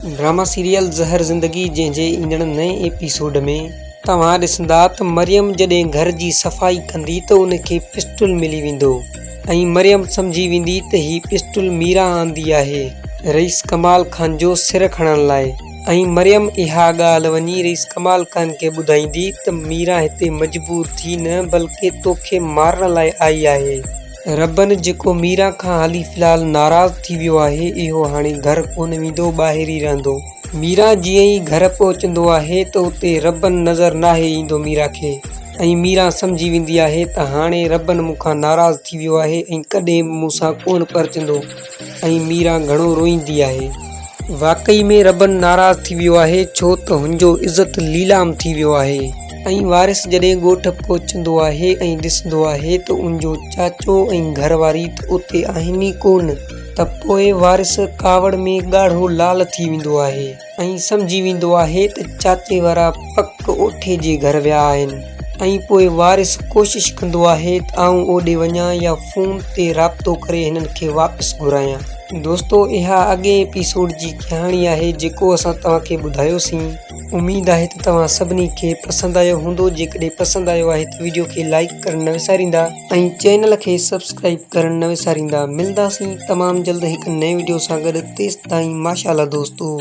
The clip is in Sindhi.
ڊراما سيريل زهر زندگي جنهن جي ايندڙ نئين ايپيسوڊ ۾ توهان ڏسندا ته مريم جڏهن گهر جي صفائي ڪندي ته ان کي پسٽل ملي ويندو ۽ مريم سمجهي ويندي ته هي پسٽل ميران آندي آهي رئيس ڪمال خان جو سر کڻڻ لاء ۽ مريم اها ڳالهه وڃي رئيس ڪمال خان کي ٻڌائيندي ته ميران هتي مجبور ٿي نه بلڪه توکي مارڻ لاء آئي آهي. ربن جيڪو ميران کان هالي في الحال ناراض ٿي ويو آهي، اهو هاڻي گهر ڪونه ويندو، ٻاهر ئي رهندو. ميران جيئن ئي گهر پهچندو آهي ته اتي ربن نظر ناهي ايندو ميران کي ۽ ميران سمجهي ويندي آهي ته هاڻي ربن مون کان ناراض ٿي ويو آهي ۽ ڪڏهن به مون سان ڪونه پرچندو ۽ ميران گهڻو روئيندي آهي. واقعي ۾ ربن ناراض ٿي ويو آهي ڇو ته هن جو عزت ليلام ٿي ويو آهي. ۽ وارث جڏهن ڳوٺ پهچندو آهي ۽ ڏسندو آهي ته ان جو چاچو ۽ گهر واري ته اتي آهن ئي ڪونه ته پوء وارث ڪاوڙ ۾ ڳاڙهو لال ٿي ويندو آهي ۽ سمجهي ويندو آهي ته چاچي وارا پڪ اوٺي جي گهر ويا آهن ۽ پوء وارث ڪوشش ڪندو آهي ته آئون اوڏي وڃان يا فون تي رابطو ڪري هنن کي واپس گهرايان. دوستو اها اڳئين ايپيسوڊ جي ڪهاڻي آهي جيڪو اسان توهان کي ٻڌايوسين. اميد آهي ته توهان سڀني کي پسند آيو هوندو جيڪڏهن پسند آيو آهي ته ويڊيو کي لائيڪ ڪرڻ نه وساريندا ۽ چينل کي سبسڪرائيب ڪرڻ نه وساريندا ملداسين تمام جلد هڪ نئين ويڊيو سان گڏ تيستائين ماشاءالله دوستو.